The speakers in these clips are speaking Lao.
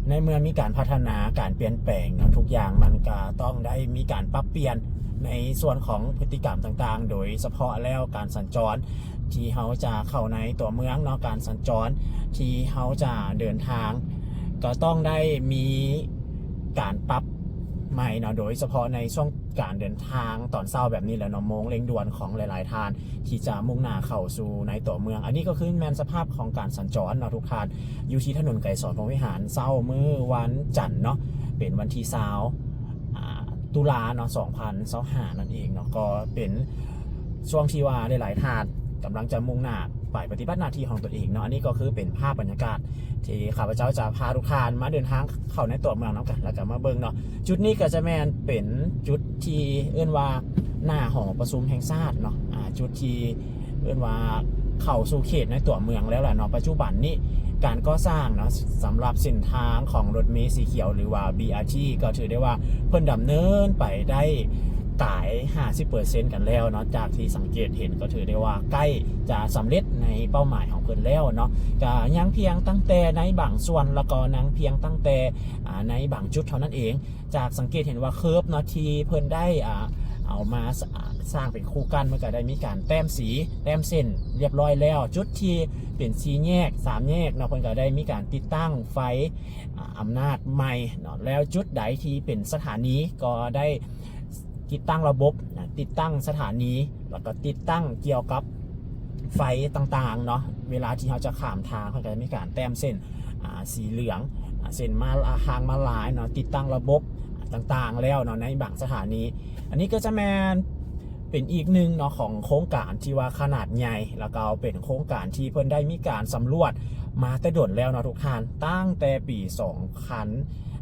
ໃນເມື່ອມີການພັດທະນາ ການປ່ຽນແປງເນາະ ທຸກຢ່າງມັນກະຕ້ອງໄດ້ມີການປັບປ່ຽນໃນສ່ວນຂອງພຶດຕິກຳຕ່າງໆ ໂດຍສະເພາະແລ້ວການສັນຈອນທີ່ເຮົາຈະເຂົ້າໃນຕົວເມືອງເນາະ ການສັນຈອນທີ່ເຮົາຈະເດີນທາງ ກໍຕ້ອງໄດ້ມີການປັບໃໝ່ເນາະ ໂດຍສະເພາະໃນຊ່ວງການເດີນທາງຕອນເຊົ້າແບບນີ້ແຫຼະເນາະ ໂມງເລັ່ງດ່ວນຂອງຫຼາຍໆທ່ານ ທີ່ຈະມຸ່ງໜ້າເຂົ້າສູ່ໃນຕົວເມືອງ. ອັນນີ້ກໍຄືແມ່ນສະພາບຂອງການສັນຈອນເນາະທຸກທ່ານ ຢູ່ທີ່ຖະໜົນໄກສອນພົມວິຫານ ເຊົ້າມື້ວັນຈັນເນາະ ເປັນວັນທີຊາວ ອ່າ ຕຸລາເນາະ ສອງພັນຊາວຫ້ານັ້ນເອງເນາະ ກໍເປັນຊ່ວງທີ່ວ່າຫຼາຍໆທ່ານກຳລັງຈະມຸ່ງໜ້າໄປປະຕິບັດໜ້າທີ່ຂອງຕົນເອງເນາະ. ອັນນີ້ກໍຄືເປັນພາບບັນຍາກາດທີ່ຂ້າພະເຈົ້າຈະພາທຸກທ່ານມາເດີນທາງເຂົ້າໃນຕົວເມືອງນຳກັນ ແລ້ວກໍມາເບິ່ງເນາະ. ຈຸດນີ້ກໍຈະແມ່ນເປັນຈຸດ ທີ່ເອີ້ນວ່າໜ້າຫໍປະຊຸມແຫ່ງຊາດເນາະ ອ່າ ຈຸດທີ່ເອີ້ນວ່າເຂົ້າສູ່ເຂດໃນຕົວເມືອງແລ້ວແຫຼະເນາະ. ປັດຈຸບັນນີ້ການກໍ່ສ້າງເນາະ ສຳລັບເສັ້ນທາງຂອງລົດເມສີຂຽວ ຫຼືວ່າ ບີອາທີ ກໍຖືໄດ້ວ່າເພິ່ນດຳເນີນໄປໄດ້ກາຍຫ້າສິບເປີເຊັນກັນແລ້ວເນາະ ຈາກທີ່ສັງເກດເຫັນ ກໍຖືໄດ້ວ່າໃກ້ຈະສຳເລັດໃນເປົ້າໝາຍຂອງເພິ່ນແລ້ວເນາະ. ກະຍັງພຽງຕັ້ງແຕ່ໃນບາງສ່ວນ ແລ້ວກໍຍັງພຽງຕັ້ງແຕ່ ອ່າ ໃນບາງຈຸດເທົ່ານັ້ນເອງ ຈາກສັງເກດເຫັນວ່າເຄີບເນາະ ທີ່ເພິ່ນໄດ້ ອ່າ ເອົາມາ ສ- ອ່າ ສ້າງເປັນຄູກັນ ເພິ່ນກໍໄດ້ມີການແຕ້ມສີ ແຕ້ມເສັ້ນລຽບຮ້ອຍແລ້ວ. ຈຸດທີ່ເປັນສີ່ແຍກ ສາມແຍກເນາະ ເພິ່ນກໍໄດ້ມີການຕິດຕັ້ງໄຟ ອ່າ ອຳນາດໃໝ່ເນາະ. ແລ້ວຈຸດໃດທີ່ເປັນສະຖານີ ກໍໄດ້ຕິດຕັ້ງລະບົບ ອ່າ ຕິດຕັ້ງສະຖານີ ແລ້ວກໍຕິດຕັ້ງກ່ຽວກັບ ໄຟຕ່າງໆເນາະ ເວລາທີ່ເຮົາຈະຂ້າມທາງ ເຂົາກໍຈະມີການແຕ້ມເສັ້ນ ອ່າ ສີເຫຼືອງ ອ່າ ເສັ້ນມ້າ ອ່າ ທາງມ້າລາຍເນາະ ຕິດຕັ້ງລະບົບຕ່າງໆແລ້ວເນາະ ໃນບາງສະຖານີ. ອັນນີ້ກໍຈະແມ່ນເປັນອີກໜຶ່ງເນາະ ຂອງໂຄງການທີ່ວ່າຂະໜາດໃຫຍ່ ແລ້ວກໍເປັນໂຄງການທີ່ເພິ່ນໄດ້ມີການສຳຫຼວດມາແຕ່ດົນແລ້ວເນາະທຸກທ່ານ ຕັ້ງແຕ່ປີສອງພັນ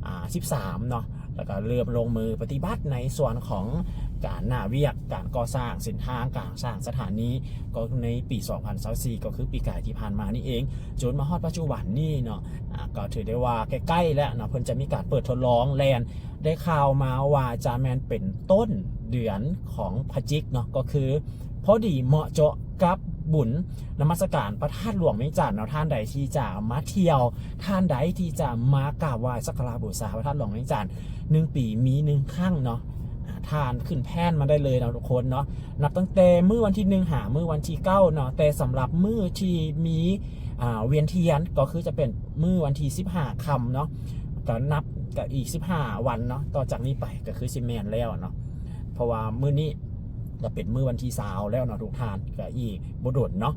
ອ່າ ສິບສາມເນາະ ແລ້ວກໍເລີ່ມລົງມືປະຕິບັດໃນສ່ວນຂອງການໜ້າວຽກ ການກໍ່ສ້າງເສັ້ນທາງ ການສ້າງສະຖານີ ກໍໃນປີສອງພັນຊາວສີ່ ກໍຄືປີກາຍທີ່ຜ່ານມານີ້ເອງ ຈົນມາຮອດປັດຈຸບັນນີ້ເນາະ ອ່າ ກໍຖືໄດ້ວ່າໃກ້ໆແລ້ວເນາະ ເພິ່ນຈະມີການເປີດທົດລອງແລ່ນ ໄດ້ຂ່າວມາວ່າຈະແມ່ນເປັນຕົ້ນເດືອນຂອງພະຈິກເນາະ ກໍຄືພໍດີເໝາະເຈາະກັບບຸນນະມັດສະການພະທາດຫຼວງວຽງຈັນເນາະ. ທ່ານໃດທີ່ຈະມາທ່ຽວ ທ່ານໃດທີ່ຈະມາກາບໄຫວ້ສັກກາລະບູຊາພະທາດຫຼວງວຽງຈັນ ໜຶ່ງປີມີໜຶ່ງຄັ້ງເນາະ ອ່າ ທ່ານຂຶ້ນແຜນມາໄດ້ເລີຍເນາະທຸກຄົນເນາະ ນັບຕັ້ງແຕ່ມື້ວັນທີໜຶ່ງຫາມື້ວັນທີເກົ້າເນາະ. ແຕ່ສຳລັບມື້ທີ່ມີ ອ່າ ວຽນທຽນ ກໍຄືຈະເປັນມື້ວັນທີສິບຫ້າຄ່ຳເນາະ ກໍນັບ ກໍອີກສິບຫ້າວັນເນາະ ຕໍ່ຈາກນີ້ໄປກໍຄືຊິແມ່ນແລ້ວເນາະ ເພາະວ່າມື້ນີ້ ກໍເປັນມື້ວັນທີຊາວແລ້ວເນາະທຸກທ່ານ ກໍອີກບໍ່ດົນເນາະ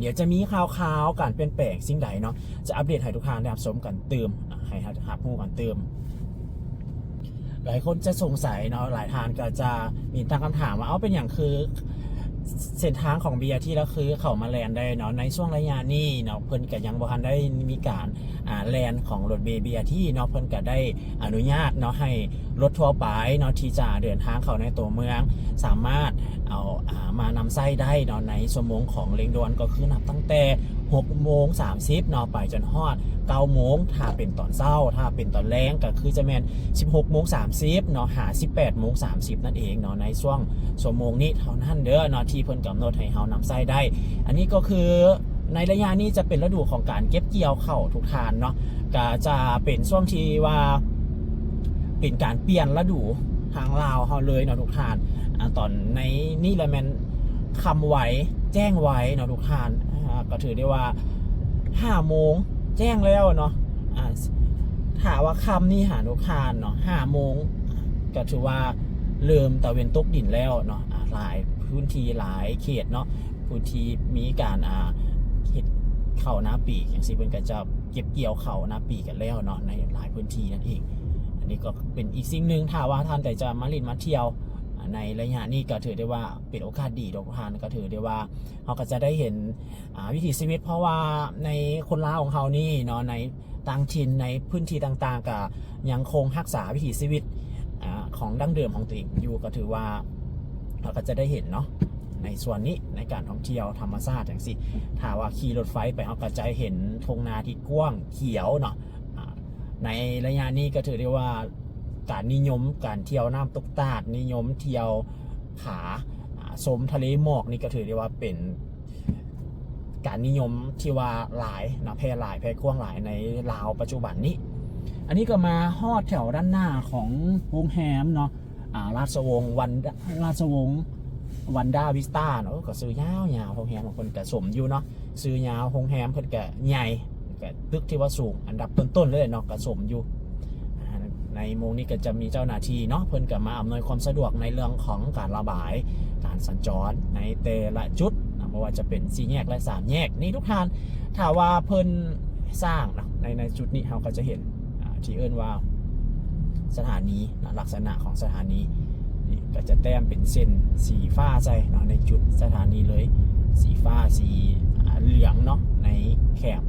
ດຽວຈະມີຂ່າວຄາວການປ່ຽນແປງສິ່ງໃດເນາະ ຈະອັບເດດໃຫ້ທຸກທ່ານໄດ້ຮັບຊົມກັນຕື່ມ ໃຫ້ຮັບຮູ້ກັນຕື່ມ. ຫຼາຍຄົນຈະສົງໄສເນາະ ຫຼາຍທ່ານກໍຈະມີຕັ້ງຄຳຖາມວ່າ ເອົ້າ ເປັນຫຍັງຄືເສັ້ນທາງຂອງ ບີອາທີ ລະຄືເຂົ້າມາແລ່ນໄດ້ເນາະ ໃນຊ່ວງໄລຍະນີ້ເນາະ ເພິ່ນກໍຍັງບໍ່ທັນໄດ້ມີການ ອ່າ ແລ່ນຂອງລົດເມ ບີອາທີ ເນາະ ເພິ່ນກໍໄດ້ອະນຸຍາດເນາະ ໃຫ້ ລົດທົ່ວໄປເນາະ ທີ່ຈະເດີນທາງເຂົ້າໃນຕົວເມືອງ ສາມາດເອົາ ອ່າ ມານຳໃຊ້ໄດ້ເນາະ ໃນຊົ່ວໂມງຂອງເລັ່ງດ່ວນ ກໍຄືນັບຕັ້ງແຕ່ຫົກໂມງສາມສິບເນາະ ໄປຈົນຮອດເກົ້າໂມງ ຖ້າເປັນຕອນເຊົ້າ. ຖ້າເປັນຕອນແລງ ກໍຄືຈະແມ່ນສິບຫົກໂມງສາມສິບເນາະ ຫາສິບແປດໂມງສາມສິບນັ້ນເອງເນາະ ໃນຊ່ວງຊົ່ວໂມງນີ້ເທົ່ານັ້ນເດີເນາະ ທີ່ເພິ່ນກຳນົດໃຫ້ເຮົານຳໃຊ້ໄດ້. ອັນນີ້ກໍຄື ໃນໄລຍະນີ້ຈະເປັນລະດູຂອງການເກັບກ່ຽວເຂົ້າທຸກທ່ານເນາະ ກະຈະເປັນຊ່ວງທີ່ວ່າເປັນການປ່ຽນລະດູທາງລາວເຮົາເລີຍເນາະທຸກທ່ານ. ອາ ຕອນໃນນີ້ລະແມ່ນຄ່ຳໄວແຈ້ງໄວເນາະທຸກທ່ານ. ອາ ກໍຖືໄດ້ວ່າຫ້າໂມງແຈ້ງແລ້ວເນາະ. ອາ ຖ້າວ່າຄ່ຳນີ້ຫາທຸກທ່ານເນາະ ຫ້າໂມງ ກໍຖືວ່າເລີ່ມຕາເວັນຕົກດິນແລ້ວເນາະ. ອາ ຫຼາຍພື້ນທີ່ຫຼາຍເຂດເນາະ ຜູ້ທີ່ມີການ ອ່າ ເຮັດເຂົ້ານາປີກຈັ່ງຊີ້ ເພິ່ນກໍຈະເກັບກ່ຽວເຂົ້ານາປີກກັນແລ້ວເນາະ ໃນຫຼາຍພື້ນທີ່ນັ້ນເອງ. ອັນນີ້ກໍເປັນອີກສິ່ງໜຶ່ງ ຖ້າວ່າທ່ານໃດຈະມາຫຼິ້ນມາທ່ຽວ ອາ ໃນໄລຍະນີ້ ກໍຖືໄດ້ວ່າເປັນໂອກາດດີດອກທ່ານ. ກໍຖືໄດ້ວ່າເຮົາກໍຈະໄດ້ເຫັນ ອ່າ ວິຖີຊີວິດ ເພາະວ່າໃນຄົນລາວຂອງເຮົານີ້ເນາະ ໃນຕ່າງຖິ່ນ ໃນພື້ນທີ່ຕ່າງໆ ກໍຍັງຄົງຮັກສາວິຖີຊີວິດ ອ່າ ຂອງດັ້ງເດີມຂອງຕົວເອງຢູ່ ກໍຖືວ່າ ເຮົາກໍຈະໄດ້ເຫັນເນາະ ໃນສ່ວນນີ້ ໃນການທ່ອງທ່ຽວທຳມະຊາດຈັ່ງຊີ້. ຖ້າວ່າຂີ່ລົດໄຟໄປ ເຮົາກໍຈະເຫັນທົ່ງນາທີ່ກວ້າງຂຽວເນາະ. ອາ ໃນໄລຍະນີ້ກໍຖືໄດ້ວ່າ ການນິຍົມການທ່ຽວນ້ຳຕົກຕາດ ນິຍົມທ່ຽວຜາ ອາ ຊົມທະເລໝອກນີ້ ກໍຖືໄດ້ວ່າເປັນ ການນິຍົມທີ່ວ່າຫຼາຍເນາະ ແຜ່ຫຼາຍ ແຜ່ກວ້າງຫຼາຍໃນລາວປັດຈຸບັນນີ້. ອັນນີ້ກໍມາຮອດແຖວດ້ານໜ້າຂອງໂຮງແຮມເນາະ ອາ ລາຊະວົງວັນ ລາຊະວົງວັນດາວິສຕາເນາະ ກໍຊື່ຍາວໆ ໂຮງແຮມຂອງເພິ່ນກໍສົມຢູ່ເນາະ ຊື່ຍາວ ໂຮງແຮມເພິ່ນກໍໃຫຍ່ ກໍຕຶກທີ່ວ່າສູງອັນດັບຕົ້ນໆ ເລີຍເນາະ ກໍສົມຢູ່. ອາ ໃນໂມງນີ້ກໍຈະມີເຈົ້າໜ້າທີ່ເນາະ ເພິ່ນກໍມາອຳນວຍຄວາມສະດວກໃນເລື່ອງຂອງການລະບາຍ ການສັນຈອນໃນແຕ່ລະຈຸດເນາະ ບໍ່ວ່າຈະເປັນສີ່ແຍກ ແລະ ສາມແຍກນີ້ທຸກທ່ານ. ຖ້າວ່າເພິ່ນສ້າງເນາະ ໃນ ໃນຈຸດນີ້ເຮົາກໍຈະເຫັນ ອາ ທີ່ເອີ້ນວ່າສະຖານີເນາະ ລັກສະນະຂອງສະຖານີນີ້ກໍຈະແຕ້ມເປັນເສັ້ນສີຟ້າໃສ່ເນາະ ໃນຈຸດສະຖານີເລີຍ ສີຟ້າ ສີ ອາ ເຫຼືອງເນາະ ໃນແຄມ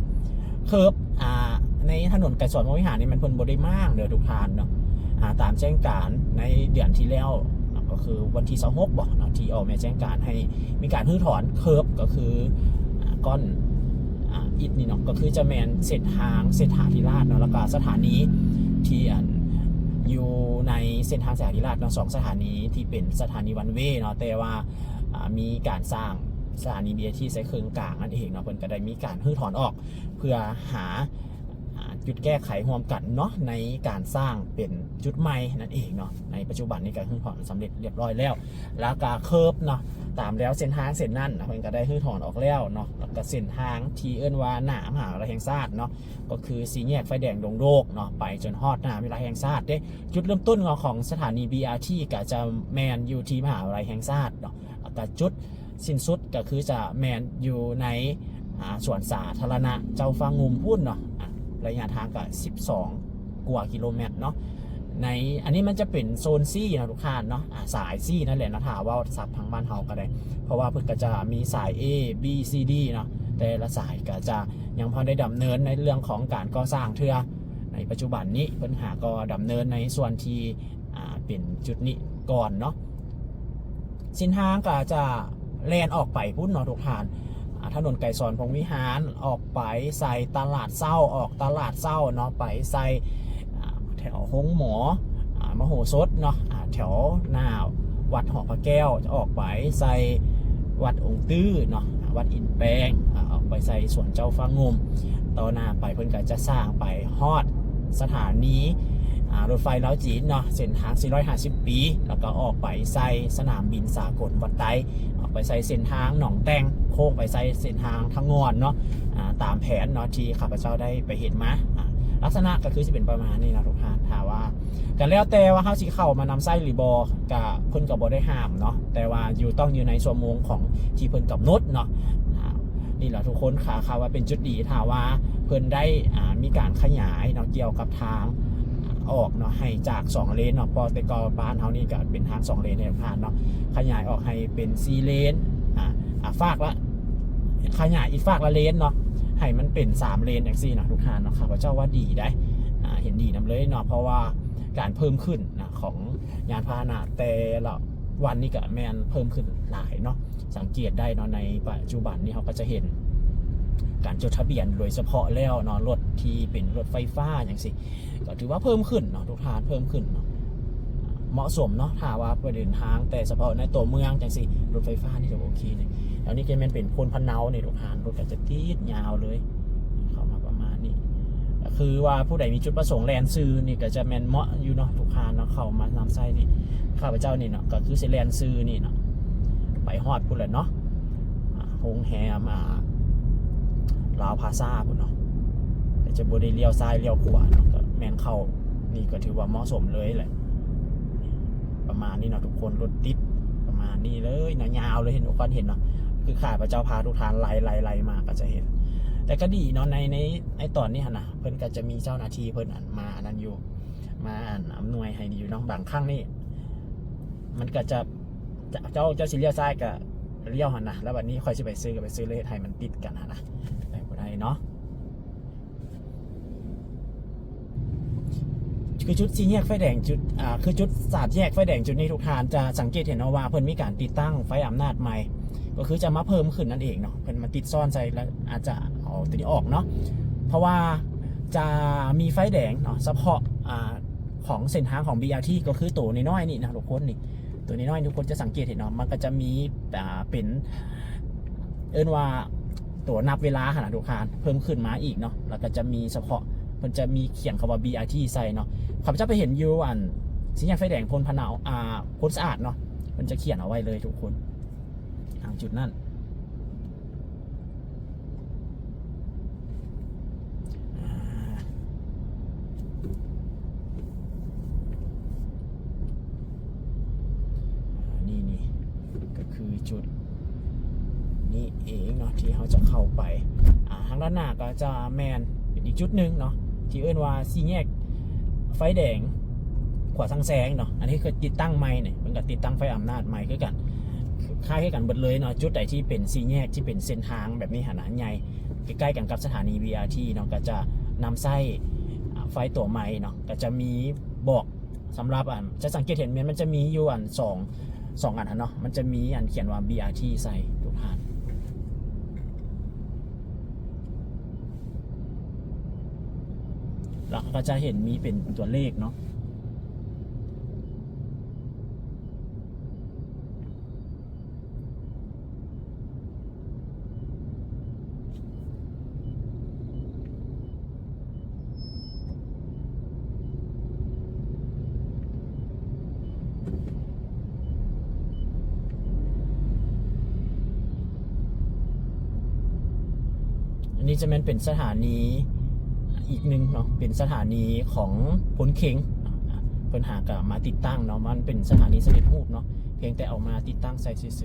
ເຄີບ ອາ ໃນຖະໜົນໄກສອນວົງວິຫານນີ້ ມັນເພິ່ນບໍ່ໄດ້ມ້າງເດີທຸກທ່ານເນາະ. ອາ ຕາມແຈ້ງການໃນເດືອນທີ່ແລ້ວເນາະ ກໍຄືວັນທີຊາວຫົກບໍເນາະ ທີ່ອອກມາແຈ້ງການໃຫ້ມີການຮື້ຖອນເຄີບ ກໍຄື ອາ ກ້ອນ ອາ ອິດນີ້ເນາະ ກໍຄືຈະແມ່ນເສັ້ນທາງເສດຖາທິລາດເນາະ ແລ້ວກໍສະຖານີທີ່ອັນຢູ່ໃນເສັ້ນທາງເສດຖາທິລາດເນາະ ສອງສະຖານີທີ່ເປັນສະຖານີວັນເວເນາະ ແຕ່ວ່າ ອາ ມີການສ້າງສະຖານີ ບີ ອາ ທີ ໃສ່ເຄິ່ງກາງນັ້ນເອງເນາະ ເພິ່ນກໍໄດ້ມີການຮື້ຖອນອອກ ເພື່ອຫາ ອາ ຈຸດແກ້ໄຂຮ່ວມກັນເນາະ ໃນການສ້າງເປັນຈຸດໃໝ່ນັ້ນເອງເນາະ. ໃນປັດຈຸບັນນີ້ກໍຮື້ຖອນສຳເລັດລຽບຮ້ອຍແລ້ວ ແລ້ວກໍເຄີບເນາະ ຕາມແລວເສັ້ນທາງເສັ້ນນັ້ນເນາະ ເພິ່ນກໍໄດ້ຮື້ຖອນອອກແລ້ວເນາະ. ແລ້ວກໍເສັ້ນທາງທີ່ເອີ້ນວ່າໜ້າມະຫາວິທະຍາໄລແຫ່ງຊາດເນາະ ກໍຄືສີ່ແຍກໄຟແດງດົງໂດກເນາະ ໄປຈົນຮອດໜ້າມະຫາວິທະຍາໄລແຫ່ງຊາດເດ້. ຈຸດເລີ່ມຕົ້ນຂອງສະຖານີ ບີ ອາ ທີ ກໍຈະແມ່ນຢູ່ທີ່ມະຫາວິທະຍາໄລແຫ່ງຊາດເນາະ ແລ້ວກໍຈຸດ ສິ້ນສຸດກໍຄືຈະແມ່ນຢູ່ໃນ ອາ ສວນສາທາລະນະເຈົ້າຟ້າງຸ່ມພຸ້ນເນາະ. ອາ ໄລຍະທາງກໍສິບສອງກວ່າກິໂລແມັດເນາະ. ໃນ ອັນນີ້ມັນຈະເປັນໂຊນ C ເນາະທຸກທ່ານເນາະ ອາ ສາຍ C ນັ້ນແຫຼະເນາະ ຖ້າເວົ້າສັບທາງບ້ານເຮົາກໍໄດ້ ເພາະວ່າເພິ່ນກໍຈະມີສາຍ A B C D ເນາະ ແຕ່ລະສາຍກໍຈະຍັງບໍ່ໄດ້ດຳເນີນໃນເລື່ອງຂອງການກໍ່ສ້າງເທື່ອ. ໃນປັດຈຸບັນນີ້ເພິ່ນຫາກໍດຳເນີນໃນສ່ວນທີ່ ອາ ເປັນຈຸດນີ້ກ່ອນເນາະ. ເສັ້ນທາງກໍຈະແລ່ນອອກໄປພຸ້ນເນາະທຸກທ່ານ ອາ ຖະໜົນໄກສອນພົມວິຫານ ອອກໄປໃສ່ຕະຫຼາດເຊົ້າ ອອກຕະຫຼາດເຊົ້າເນາະ ໄປໃສ່ ອາ ແຖວໂຮງໝໍ ອາ ມະໂຫສົດເນາະ ອາ ແຖວໜ້າວັດຫໍພະແກ້ວ ຈະອອກໄປໃສ່ວັດອົງຕື້ເນາະ ວັດອິນແປງ ອາ ອອກໄປໃສ່ສວນເຈົ້າຟ້າງຸ່ມ. ຕໍ່ໜ້າໄປເພິ່ນກໍຈະສ້າງໄປຮອດສະຖານີ ອາ ລົດໄຟລາວຈີນເນາະ ເສັ້ນທາງສີ່ຮ້ອຍຫ້າສິບປີ ແລ້ວກໍອອກໄປໃສ່ສະໜາມບິນສາກົນວັດໄຕ ອອກໄປໃສ່ເສັ້ນທາງໜອງແຕ່ງ ໂຄ້ງໄປໃສ່ເສັ້ນທາງທາງງອນເນາະ ອາ ຕາມແຜນເນາະ ທີ່ຂ້າພະເຈົ້າໄດ້ໄປເຫັນມາ. ອາ ລັກສະນະກໍຄືຊິເປັນປະມານນີ້ເນາະທຸກທ່ານ. ຖ້າວ່າ ກໍແລ້ວແຕ່ວ່າເຮົາຊິເຂົ້າມານຳໃຊ້ຫຼືບໍ່ ກະເພິ່ນກໍບໍ່ໄດ້ຫ້າມເນາະ ແຕ່ວ່າຢູ່ ຕ້ອງຢູ່ໃນຊົ່ວໂມງຂອງທີ່ເພິ່ນກຳນົດເນາະ. ອາ ນີ້ລະທຸກຄົນ ຄາ ຄາວ່າເປັນຈຸດດີ ຖ້າວ່າເພິ່ນໄດ້ ອາ ມີການຂະຫຍາຍເນາະ ກ່ຽວກັບທາງອອກເນາະ ໃຫ້ຈາກສອງເລນເນາະ ເພາະແຕ່ກ່ອນບ້ານເຮົານີ້ກໍເປັນທາງສອງເລນໃຫ້ຜ່ານເນາະ ຂະຫຍາຍອອກໃຫ້ເປັນສີ່ເລນ ອາ ອາ ຟາກລະ ຂະຫຍາຍອີກຟາກລະເລນເນາະ ໃຫ້ມັນເປັນສາມເລນຈັ່ງຊີ້ເນາະທຸກທ່ານເນາະ. ຂ້າພະເຈົ້າວ່າດີໄດ໋ ອາ ເຫັນດີນຳເລີຍເນາະ ເພາະວ່າການເພີ່ມຂຶ້ນ ນະ ຂອງຍານພາຫະນະແຕ່ລະວັນນີ້ກະແມ່ນເພີ່ມຂຶ້ນຫຼາຍເນາະ. ສັງເກດໄດ້ເນາະ ໃນປັດຈຸບັນນີ້ເຮົາກໍຈະເຫັນການຈົດທະບຽນ ໂດຍສະເພາະແລ້ວເນາະ ລົດທີ່ເປັນລົດໄຟຟ້າຈັ່ງຊີ້ ກໍຖືວ່າເພີ່ມຂຶ້ນເນາະ ທຸກທ່ານ ເພີ່ມຂຶ້ນເນາະ ເໝາະສົມເນາະ. ຖ້າວ່າໄປເດີນທາງແຕ່ສະເພາະໃນຕົວເມືອງຈັ່ງຊີ້ ລົດໄຟຟ້ານີ້ຈະໂອເຄເລີຍ. ແຖວນີ້ກໍແມ່ນເປັນໂພນພະເນົານີ້ ທຸກທ່ານ ລົດກໍຈະຕິດຍາວເລີຍ ເຂົ້າມາປະມານນີ້ ກໍຄືວ່າຜູ້ໃດມີຈຸດປະສົງແລ່ນຊື່ນີ້ກໍຈະແມ່ນເໝາະຢູ່ເນາະ ລູກຄ້າເນາະ ເຂົ້າມານຳໃຊ້ນີ້ ຂ້າພະເຈົ້ານີ້ເນາະ ກໍຄືຊິແລ່ນຊື່ນີ້ເນາະ ໄປຮອດພຸ້ນແຫຼະເນາະ ອາ ໂຮງແຮມ ອາ ລາວພາຊາພຸ້ນເນາະ ແຕ່ຈະບໍ່ໄດ້ລ້ຽວຊ້າຍລ້ຽວຂວາເນາະ ກໍແມ່ນເຂົ້ານີ້ກໍຖືວ່າເໝາະສົມເລີຍແຫຼະ ປະມານນີ້ເນາະ ທຸກຄົນ ລົດຕິດປະມານນີ້ເລີຍເນາະ ຍາວເລີຍ ເຫັນບໍ່ ຄວັນເຫັນເນາະ ຄືຂ້າພະເຈົ້າພາທຸກທ່ານໄລ່ໆໆມາກໍຈະເຫັນ ແຕ່ກໍດີເນາະ ໃນ ໃນ ໃນຕອນນີ້ຫັ້ນນະ ເພິ່ນກໍຈະມີເຈົ້າໜ້າທີ່ເພິ່ນ ອັນ ມາອັນນັ້ນຢູ່ ມາ ອັນ ອຳນວຍໃຫ້ຢູ່ເນາະ. ບາງຄັ້ງນີ້ມັນກໍຈະ ເຈົ້າ ເຈົ້າຊິລ້ຽວຊ້າຍກໍລ້ຽວຫັ້ນນະ ແລ້ວບັດນີ້ຂ້ອຍຊິໄປຊື່ກໍໄປຊື່ ແລ້ວເຮັດໃຫ້ມັນຕິດກັນຫັ້ນນະ ໄປບໍ່ໄດ້ເນາະ. ຄືຈຸດສີ່ແຍກໄຟແດງຈຸດ ອ່າ ຄືຈຸດສາມແຍກໄຟແດງຈຸດນີ້ ທຸກທ່ານຈະສັງເກດເຫັນເນາະວ່າເພິ່ນມີການຕິດຕັ້ງໄຟອຳນາດໃໝ່ ກໍຄືຈະມາເພີ່ມຂຶ້ນນັ້ນເອງເນາະ ເພິ່ນມາຕິດຊ້ອນໃສ່ ແລ້ວອາດຈະເອົາຕົວນີ້ອອກເນາະ ເພາະວ່າຈະມີໄຟແດງເນາະ ສະເພາະ ອ່າ ຂອງເສັ້ນທາງຂອງ ບີ ອາ ທີ ກໍຄືໂຕນ້ອຍໆນີ້ນະ ທຸກຄົນນີ້ ໂຕນ້ອຍໆ ທຸກຄົນຈະສັງເກດເຫັນເນາະ ມັນກໍຈະມີ ອ່າ ເປັນ ເອີ້ນວ່າຕົວນັບເວລາຫັ້ນນະ ທຸກທ່ານ ເພີ່ມຂຶ້ນມາອີກເນາະ ແລ້ວກໍຈະມີສະເພາະ ພິ່ນຈະມີຂຽນຄຳວ່າ ບີອາທີ ໃສ່ເນາະ. ຂ້າພະເຈົ້າໄປເຫັນຢູ່ອັນສີ່ແຍກໄຟແດງໂພນພະເນົາ ອ່າ ໂພນສະອາດເນາະ, ເພິ່ນຈະຂຽນເອົາໄວ້ເລີຍທຸກຄົນ ທາງຈຸດນັ້ນ. ອ່າ ອ່າ ນີ້ ນີ້ກໍຄືຈຸດນີ້ເອງເນາະ ທີ່ເຮົາຈະເຂົ້າໄປ. ອ່າ ທາງດ້ານໜ້າກໍຈະແມ່ນເປັນອີກຈຸດໜຶ່ງເນາະ ທີ່ເອີ້ນວ່າສີ່ແຍກໄຟແດງ ຂວາສັງແສງເນາະ. ອັນນີ້ຄືຕິດຕັ້ງໃໝ່ນີ້ ເພິ່ນກໍຕິດຕັ້ງໄຟອຳນາດໃໝ່ຄືກັນ ຄ້າຍຄືກັນເບິດເລີຍເນາະ. ຈຸດໃດທີ່ເປັນສີ່ແຍກ ທີ່ເປັນເສັ້ນທາງແບບນີ້ຫັ້ນນະ ໃຫຍ່ ໃກ້ໆກັນກັບສະຖານີ ບີອາທີ ເນາະ ກໍຈະນຳໃຊ້ ອ່າ ໄຟຕົວໃໝ່ເນາະ. ກໍຈະມີບອກສຳລັບ ອ່າ ຈະສັງເກດເຫັນແມ່ນມັນຈະມີຢູ່ອັນສອງ ສອງອັນຫັ້ນເນາະ, ມັນຈະມີອັນຂຽນວ່າ ບີອາທີ ໃສ່ທຸກທ່ານ ແລ້ວເຮົາກໍຈະເຫັນມີເປັນຕົວເລກເນາະ. ອັນນີ້ຈະແມ່ນເປັນສະຖານີອີກໜຶ່ງເນາະ, ເປັນສະຖານີຂອງພົນເຄັງ. ເພິ່ນຫາກໍມາຕິດຕັ້ງເນາະ, ມັນເປັນສະຖານີສຳເລັດຮູບເນາະ, ພຽງແຕ່ເອົາມາຕິດຕັ້ງໃສ່ຊື່ໆ.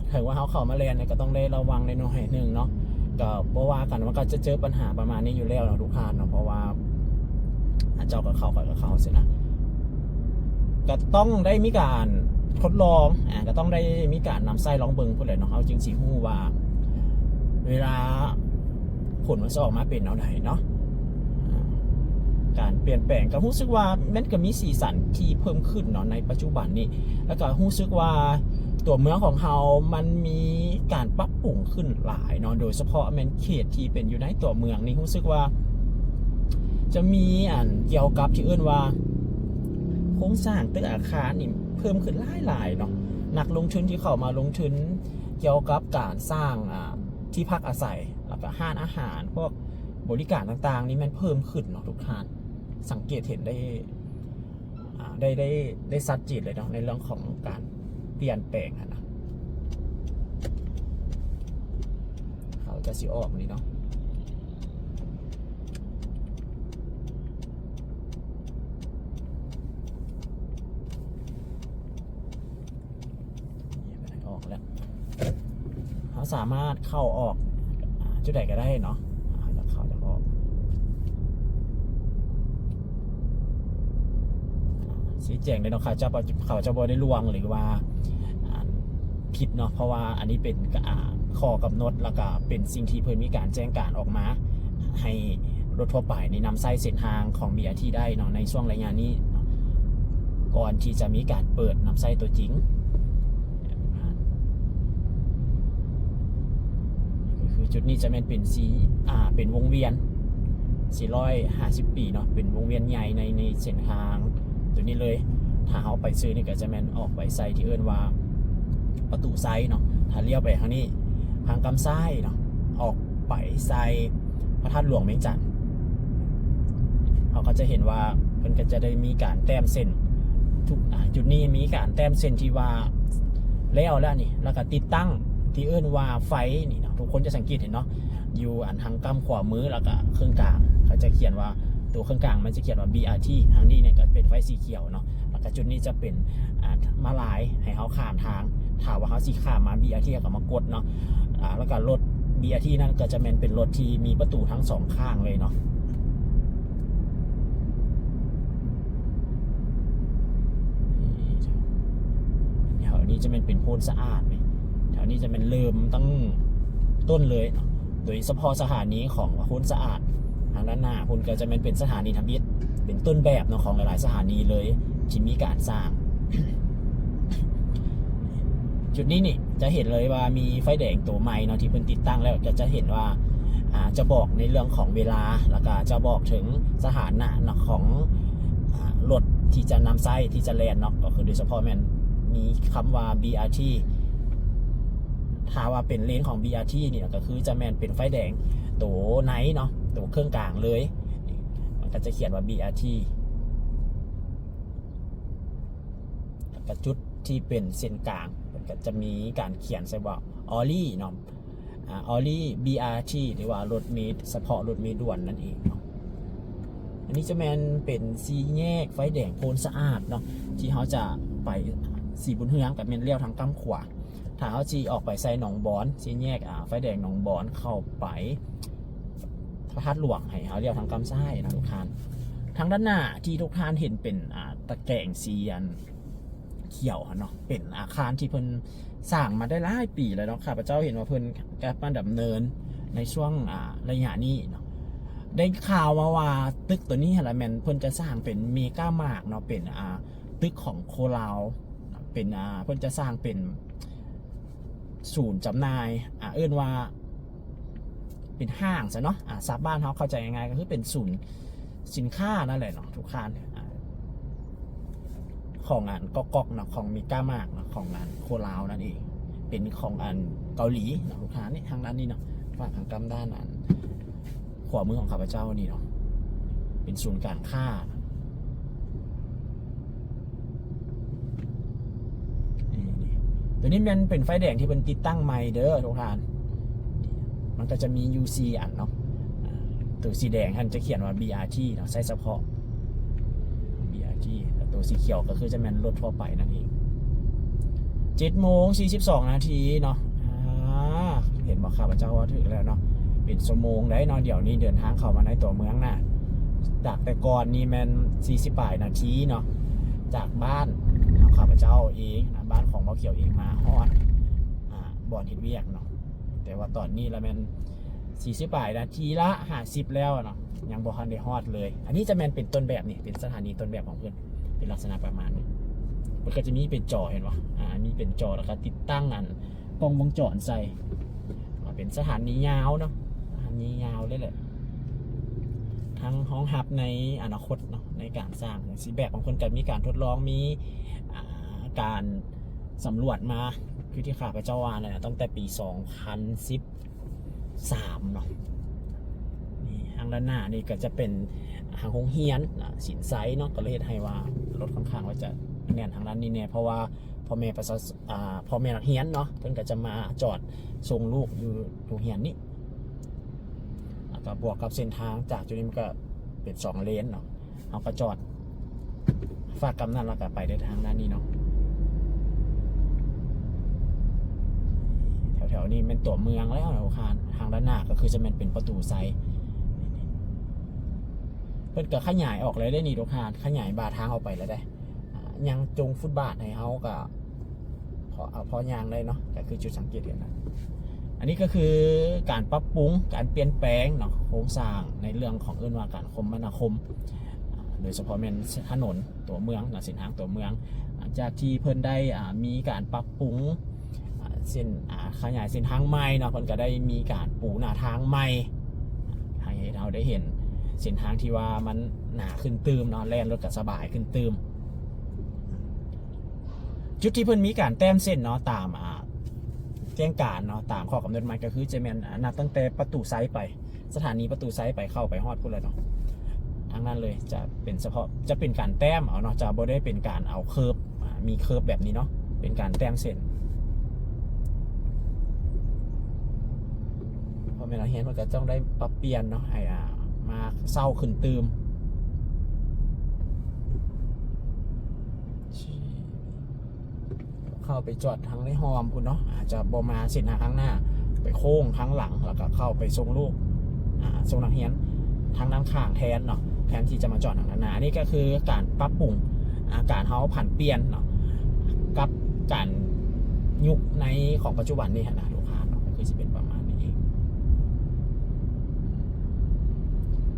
ເຖິງວ່າເຮົາເຂົ້າມາແລ່ນກໍຕ້ອງໄດ້ລະວັງໜ້ອຍໆໜຶ່ງເນາະ, ກໍບໍ່ວ່າກັນ ມັນກໍຈະເຈີບັນຫາປະມານນີ້ຢູ່ແລ້ວເນາະທຸກທ່ານເນາະ, ເພາະວ່າເຈົ້າກໍເຂົ້າ ຂ້ອຍກໍເຂົ້າຊີ້ນະ, ກໍຕ້ອງໄດ້ມີການທົດລອງ ອາ ກໍຕ້ອງໄດ້ມີການນຳໃຊ້ລອງເບິ່ງພຸ້ນແຫຼະເນາະ, ເຮົາຈຶ່ງຊິຮູ້ວ່າເວລາ ຜົນມັນຈະອອກມາເປັນແນວໃດເນາະ. ການປ່ຽນແປງກໍຮູ້ສຶກວ່າມັນກໍມີສີສັນທີ່ເພີ່ມຂຶ້ນເນາະໃນປັດຈຸບັນນີ້, ແລ້ວກໍຮູ້ສຶກວ່າຕົວເມືອງຂອງເຮົາມັນມີການປັບປຸງຂຶ້ນຫຼາຍເນາະ, ໂດຍສະເພາະແມ່ນເຂດທີ່ເປັນຢູ່ໃນຕົວເມືອງນີ້ ຮູ້ສຶກວ່າຈະມີອັນກ່ຽວກັບທີ່ເອີ້ນວ່າໂຄງສ້າງຕຶກອາຄານນີ້ເພີ່ມຂຶ້ນຫຼາຍໆເນາະ. ນັກລົງທຶນທີ່ເຂົ້າມາລົງທຶນກ່ຽວກັບການສ້າງ ອາ ທີ່ພັກອາໄສ ແລ້ວກໍຮ້ານອາຫານ ພວກ ບໍລິການຕ່າງໆນີ້ແມ່ນເພີ່ມຂຶ້ນເນາະທຸກທ່ານ, ສັງເກດເຫັນໄດ້ ອາ ໄດ້ ໄດ້ ໄດ້ຊັດເຈນເລີຍເນາະ ໃນເລື່ອງຂອງການປ່ຽນແປງຫັ້ນນະ. ເຂົາຈະຊິອອກນີ້ເນາະ. ອອກແລ້ວ ເຮົາສາມາດເຂົ້າອອກ ອາ ຈຸດໃດກໍໄດ້ເນາະ, ອາ ຈະເຂົ້າຈະອອກ ອາ ຊີ້ແຈງເດ້ເນາະ, ຂ້າພະເຈົ້າ ຂ້າພະເຈົ້າບໍ່ໄດ້ລວງ ຫຼືວ່າ ອາ ຜິດເນາະ, ເພາະວ່າອັນນີ້ເປັນ ອາ ຂໍ້ກຳນົດ ແລ້ວກໍເປັນສິ່ງທີ່ເພິ່ນມີການແຈ້ງການອອກມາ ໃຫ້ລົດທົ່ວໄປນີ້ນຳໃຊ້ເສັ້ນທາງຂອງ ບີອາທີ ໄດ້ເນາະ ໃນຊ່ວງໄລຍະນີ້ເນາະ ກ່ອນທີ່ຈະມີການເປີດນຳໃຊ້ຕົວຈິງ. ກໍຄືຈຸດນີ້ຈະແມ່ນເປັນສີ່ ອາ ເປັນວົງວຽນສີ່ຮ້ອຍຫ້າສິບປີເນາະ, ເປັນວົງວຽນໃຫຍ່ໃນ ໃນເສັ້ນທາງຕົວນີ້ເລີຍ. ຖ້າເຮົາໄປຊື່ນີ້ກໍຈະແມ່ນອອກໄປໃສ່ທີ່ເອີ້ນວ່າປະຕູໄຊເນາະ, ຖ້າລ້ຽວໄປທາງນີ້ ທາງກ້ຳຊ້າຍເນາະ ອອກໄປໃສ່ພະທາດຫຼວງວຽງຈັນ. ເຮົາກໍຈະເຫັນວ່າເພິ່ນກໍຈະໄດ້ມີການແຕ້ມເສັ້ນ ທຸກ ອາ ຈຸດນີ້ມີການແຕ້ມເສັ້ນທີ່ວ່າແລ້ວແລ້ວນີ້, ແລ້ວກໍຕິດຕັ້ງທີ່ເອີ້ນວ່າໄຟນີ້ເນາະ, ທຸກຄົນຈະສັງເກດເຫັນເນາະ ຢູ່ອັນທາງກ້ຳຂວາມື ແລ້ວກໍເຄິ່ງກາງ ເຂົາຈະຂຽນວ່າ ຕົວເຄິ່ງກາງມັນຈະຂຽນວ່າ ບີອາທີ, ທາງນີ້ນີ້ກໍເປັນໄຟສີຂຽວເນາະ. ແລ້ວກໍຈຸດນີ້ຈະເປັນ ອ່າ ມ້າລາຍໃຫ້ເຮົາຂ້າມທາງ, ຖ້າວ່າເຮົາຊິຂ້າມມາ ບີອາທີ ເຮົາກໍມາກົດເນາະ. ອ່າ ແລ້ວກໍລົດ ບີອາທີ ນັ້ນກໍຈະແມ່ນເປັນລົດທີ່ມີປະຕູທັງສອງຂ້າງເລີຍເນາະ. ນີ້ ແຖວນີ້ຈະແມ່ນເປັນໂພນສະອາດນີ້, ແຖວນີ້ຈະແມ່ນເລີ່ມຕັ້ງຕົ້ນເລີຍເນາະ. ໂດຍສະເພາະສະຖານີຂອງໂພນສະອາດ ທາງດ້ານໜ້າພຸ້ນກໍຈະແມ່ນເປັນສະຖານີທຳອິດ ເປັນຕົ້ນແບບເນາະ ຂອງຫຼາຍໆສະຖານີເລີຍທີ່ມີການສ້າງ. ຈຸດນີ້ນີ້ຈະເຫັນເລີຍວ່າມີໄຟແດງໂຕໃໝ່ເນາະ ທີ່ເພິ່ນຕິດຕັ້ງແລ້ວ ກໍຈະເຫັນວ່າ ອ່າ ຈະບອກໃນເລື່ອງຂອງເວລາ ແລ້ວກໍຈະບອກເຖິງສະຖານະເນາະ ຂອງ ອ່າ ລົດທີ່ຈະນຳໃຊ້ທີ່ຈະແລ່ນເນາະ, ກໍຄືໂດຍສະເພາະແມ່ນມີຄຳວ່າ ບີອາທີ ຖ້າວ່າເປັນເລນຂອງ ບີອາທີ ນີ້ນະ ກໍຄືຈະແມ່ນເປັນໄຟແດງໂຕໃນເນາະ, ຕົວເຄິ່ງກາງເລີຍ. ນີ້ ມັນກໍຈະຂຽນວ່າ ບີອາທີ ແລ້ວກໍຈຸດທີ່ເປັນເສັ້ນກາງ ເພິ່ນກໍຈະມີການຂຽນໃສ່ວ່າ ອອລີເນາະ ອາ ອອລີ ບີອາທີ ຫຼືວ່າລົດເມສະເພາະລົດເມດ່ວນນັ້ນເອງເນາະ. ອັນນີ້ຈະແມ່ນເປັນສີ່ແຍກໄຟແດງໂພນສະອາດເນາະ ທີ່ເຮົາຈະໄປສີບຸນເຮືອງ ກໍແມ່ນລ້ຽວທາງກ້ຳຂວາ. ຖ້າເຮົາຊິອອກໄປໃສ່ໜອງບອນ ສີ່ແຍກ ອາ ໄຟແດງໜອງບອນ ເຂົ້າໄປພະທາດຫຼວງ ໃຫ້ເຮົາລ້ຽວທາງກ້ຳຊ້າຍນະທຸກທ່ານ. ທາງດ້ານໜ້າທີ່ທຸກທ່ານເຫັນເປັນ ອາ ຕະແກງສີອັນຂຽວຫັ້ນເນາະ ເປັນອາຄານທີ່ເພິ່ນສ້າງມາໄດ້ຫຼາຍປີແລ້ວເນາະ. ຂ້າພະເຈົ້າເຫັນວ່າເພິ່ນກັບມາດຳເນີນໃນຊ່ວງ ອາ ໄລຍະນີ້ເນາະ. ໄດ້ຂ່າວມາວ່າຕຶກໂຕນີ້ຫັ້ນລະແມ່ນເພິ່ນຈະສ້າງເປັນເມກາມາກເນາະ ເປັນ ອາ ຕຶກຂອງຄົວລາວ ເປັນ ອ່າ ເພິ່ນຈະສ້າງເປັນສູນຈຳໜ່າຍ ອ່າ ເອີ້ນວ່າເປັນຫ້າງຊະເນາະ ອ່າ ສາບບ້ານເຮົາເຂົ້າໃຈງ່າຍໆ ກໍຄືເປັນສູນສິນຄ້ານັ້ນແຫຼະເນາະ ທຸກທ່ານ ອ່າ ຂອງອັນກອກໆເນາະ ຂອງເມກາມາກເນາະ ຂອງອັນຄົວລາວນັ້ນເອງ ເປັນຂອງອັນເກົາຫຼີເນາະ ທຸກທ່ານ. ນີ້ ທາງດ້ານນີ້ເນາະ ຝັ່ງທາງກ້ຳດ້ານອັນ ຂວາມືຂອງຂ້າພະເຈົ້ານີ້ເນາະ ເປັນສູນການຄ້າ ນີ້ ນີ້ ຕົວນີ້ແມ່ນເປັນໄຟແດງທີ່ເພິ່ນຕິດຕັ້ງໃໝ່ເດີທຸກທ່ານ. ມັນກໍຈະມີຢູ່ສີ່ອັນເນາະ ອາ ຕົວສີແດງຫັ້ນຈະຂຽນວ່າ ບີອາທີ ເນາະ ໃຊ້ສະເພາະ ບີອາທີ ແລະ ຕົວສີຂຽວກໍຄືຈະແມ່ນລົດທົ່ວໄປນັ້ນເອງ. ເຈັດໂມງສີ່ສິບສອງນາທີເນາະ ອາ ເຫັນບໍ່ ຂ້າພະເຈົ້າວ່າຖືກແລ້ວເນາະ ເປັນຊົ່ວໂມງໄດ໋ເນາະ. ດຽວນີ້ເດີນທາງເຂົ້າມາໃນຕົວເມືອງນະ ຈາກແຕ່ກ່ອນນີ້ແມ່ນສີ່ສິບປາຍນາທີເນາະ ຈາກບ້ານຂອງຂ້າພະເຈົ້າເອງນະ ບ້ານຂອງບ່າວຂຽວເອງມາຮອດ ອາ ບ່ອນເຮັດວຽກເນາະ ແຕ່ວ່າຕອນນີ້ລະແມ່ນສີ່ສິບປາຍນາທີລະ ຫ້າສິບແລ້ວເນາະ ຍັງບໍ່ທັນໄດ້ຮອດເລີຍ. ອັນນີ້ຈະແມ່ນເປັນຕົ້ນແບບນີ້ ເປັນສະຖານີຕົ້ນແບບຂອງເພິ່ນ ເປັນລັກສະນະປະມານນີ້. ເພິ່ນກໍຈະມີເປັນຈໍ ເຫັນບໍ່ ອາ ມີເປັນຈໍ ແລ້ວກໍຕິດຕັ້ງອັນກ້ອງວົງຈອນໃສ່ ເປັນສະຖານີຍາວເນາະ ສະຖານີຍາວເລີຍແຫຼະ ທັງຮອງຮັບໃນອະນາຄົດເນາະ ໃນການສ້າງ ແບບຂອງເພິ່ນກໍມີການທົດລອງ ມີ ອາ ການສຳຫຼວດມາ ຄືທີ່ຂ້າພະເຈົ້າວ່ານັ້ນແຫຼະ ຕັ້ງແຕ່ປີສອງພັນສິບ ສາມເນາະ. ນີ້ ທາງດ້ານໜ້ານີ້ກໍຈະເປັນທາງໂຮງຮຽນນະ ສິນໄຊເນາະ ກໍເລີຍເຮັດໃຫ້ວ່າລົດຂ້ອນຂ້າງວ່າຈະແໜ້ນທາງດ້ານນີ້ແດ່ ເພາະວ່າພໍ່ແມ່ປະຊາ ອ່າ ພໍ່ແມ່ນັກຮຽນເນາະ ເພິ່ນກໍຈະມາຈອດສົ່ງລູກຢູ່ໂຮງຮຽນນີ້ ແລ້ວກໍບວກກັບເສັ້ນທາງຈາກຈຸດນີ້ມັນກໍເປັນສອງເລນເນາະ. ເຮົາກໍຈອດຟາກກັບນັ້ນ ແລ້ວກໍໄປໄດ້ທາງດ້ານນີ້ເນາະ. ແຖວໆນີ້ແມ່ນຕົວເມືອງແລ້ວນະ ທາງດ້ານໜ້າກໍຄືຈະແມ່ນເປັນປະຕູໄຊ. ເພິ່ນກໍຂະຫຍາຍອອກແລ້ວເດ້ນີ້ ທຸກທ່ານ ຂະຫຍາຍບາທາງອອກໄປແລ້ວເດ້. ອາ ຍັງຈົງຟຸດບາດໃຫ້ເຮົາກໍພໍ ເອົາ ພໍຍ່າງໄດ້ເນາະ ກໍຄືຈຸດສັງເກດເຫັນນະ. ອັນນີ້ກໍຄືການປັບປຸງ ການປ່ຽນແປງເນາະ ໂຄງສ້າງໃນເລື່ອງຂອງເອີ້ນວ່າການຄົມມະນາຄົມ ອາ ໂດຍສະເພາະແມ່ນຖະໜົນຕົວເມືອງເນາະ ເສັ້ນທາງຕົວເມືອງ ຫຼັງຈາກທີ່ເພິ່ນໄດ້ ອາ ມີການປັບປຸງ ອາ ເສັ້ນ ອາ ຂະຫຍາຍເສັ້ນທາງໃໝ່ເນາະ ເພິ່ນກໍໄດ້ມີການປູໜ້າທາງໃໝ່ ໃຫ້ເຮົາໄດ້ເຫັນເສັ້ນທາງທີ່ວ່າມັນໜາຂຶ້ນຕື່ມເນາະ ແລ່ນລົດກໍສະບາຍຂຶ້ນຕື່ມ. ຈຸດທີ່ເພິ່ນມີການແຕ້ມເສັ້ນເນາະ ຕາມ ອາ ແຈ້ງການເນາະ ຕາມຂໍ້ກຳນົດໃໝ່ ກໍຄືຈະແມ່ນ ອາ ນັບຕັ້ງແຕ່ປະຕູໄຊໄປ ສະຖານີປະຕູໄຊໄປ ເຂົ້າໄປຮອດພຸ້ນແຫຼະເນາະ ທາງນັ້ນເລີຍ ຈະເປັນສະເພາະ ຈະເປັນການແຕ້ມເອົາເນາະ ຈະບໍ່ໄດ້ເປັນການເອົາເຄີບ ອາ ມີເຄີບແບບນີ້ເນາະ ເປັນການແຕ້ມເສັ້ນ. ພໍ່ແມ່ນັກຮຽນເພິ່ນກໍຕ້ອງໄດ້ປັບປ່ຽນເນາະ ໃຫ້ ອາ ມາເຊົ້າຂຶ້ນຕື່ມ. ເຂົ້າໄປຈອດທາງໃນຮ່ອມພຸ້ນເນາະ ອາດຈະບໍ່ມາເສັ້ນທາງຂ້າງໜ້າ ໄປໂຄ້ງທາງຫຼັງ ແລ້ວກໍເຂົ້າໄປສົ່ງລູກ ອາ ສົ່ງນັກຮຽນທາງດ້ານຂ້າງແທນເນາະ ແທນທີ່ຈະມາຈອດທາງດ້ານໜ້າ. ອັນນີ້ກໍຄືການປັບປຸງ ອາ ການເຮົາຜັນປ່ຽນເນາະ ກັບການຍຸກໃນຂອງປັດຈຸບັນນີ້ຫັ້ນນະ ລູກຄ້າເນາະ ກໍຄືຊິເປັນປະມານນີ້ເອງ.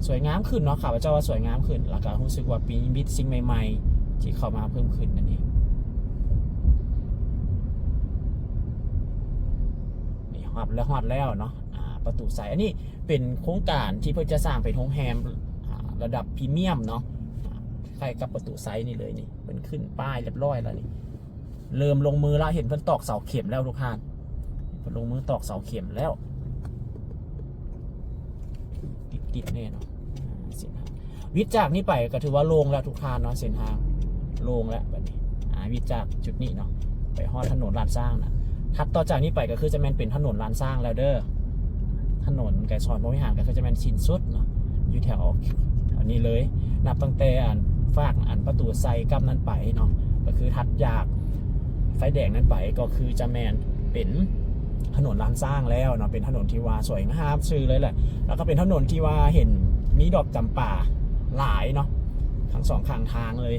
ສວຍງາມຂຶ້ນເນາະ ຂ້າພະເຈົ້າວ່າສວຍງາມຂຶ້ນ ແລ້ວກໍຮູ້ສຶກວ່າມີມິດສິ່ງໃໝ່ໆທີ່ເຂົ້າມາເພີ່ມຂຶ້ນນັ້ນເອງ. ນີ້ຮອດແລ້ວ ຮອດແລ້ວເນາະ ອາ ປະຕູໄຊ. ອັນນີ້ເປັນໂຄງການທີ່ເພິ່ນຈະສ້າງເປັນໂຮງແຮມ ອາ ລະດັບພຣີມຽມເນາະ ອາ ຄ້າຍກັບປະຕູໄຊນີ້ເລີຍນີ້ ເພິ່ນຂຶ້ນປ້າຍຮຽບຮ້ອຍແລ້ວນີ້. ເລີ່ມລົງມືລະ ເຫັນເພິ່ນຕອກເສົາເຂັມແລ້ວທຸກທ່ານ ເພິ່ນລົງມືຕອກເສົາເຂັມແລ້ວ ຕິດ ແນ່ເນາະ ອ່າ ເສັ້ນທາງ ວິດຈາກນີ້ໄປກໍຖືວ່າໂລ່ງແລ້ວທຸກທ່ານເນາະ ເສັ້ນທາງໂລ່ງແລ້ວບັດນີ້ ອ່າ ວິດຈາກຈຸດນີ້ເນາະ ໄປຮອດຖະໜົນລ້ານຊ້າງນະ ຖັດຕໍ່ຈາກນີ້ໄປກໍຄືຈະແມ່ນເປັນຖະໜົນລ້ານຊ້າງແລ້ວເດີ ຖະໜົນໄກສອນພົມວິຫານກໍຄືຈະແມ່ນສິ້ນສຸດເນາະ ຢູ່ແຖວອັນນີ້ເລີຍ ນັບຕັ້ງແຕ່ອັນຟາກອັນປະຕູໄຊກ້ຳນັ້ນໄປເນາະ ກໍຄືຖັດຈາກໄຟແດງນັ້ນໄປ ກໍຄືຈະແມ່ນເປັນຖະໜົນລ້ານຊ້າງແລ້ວເນາະ ເປັນຖະໜົນທີ່ວ່າສວຍງາມຊື່ເລີຍແຫຼະ ແລ້ວກໍເປັນຖະໜົນທີ່ວ່າເຫັນມີດອກຈຳປາຫຼາຍເນາະ ທັງສອງຂ້າງທາງເລີຍ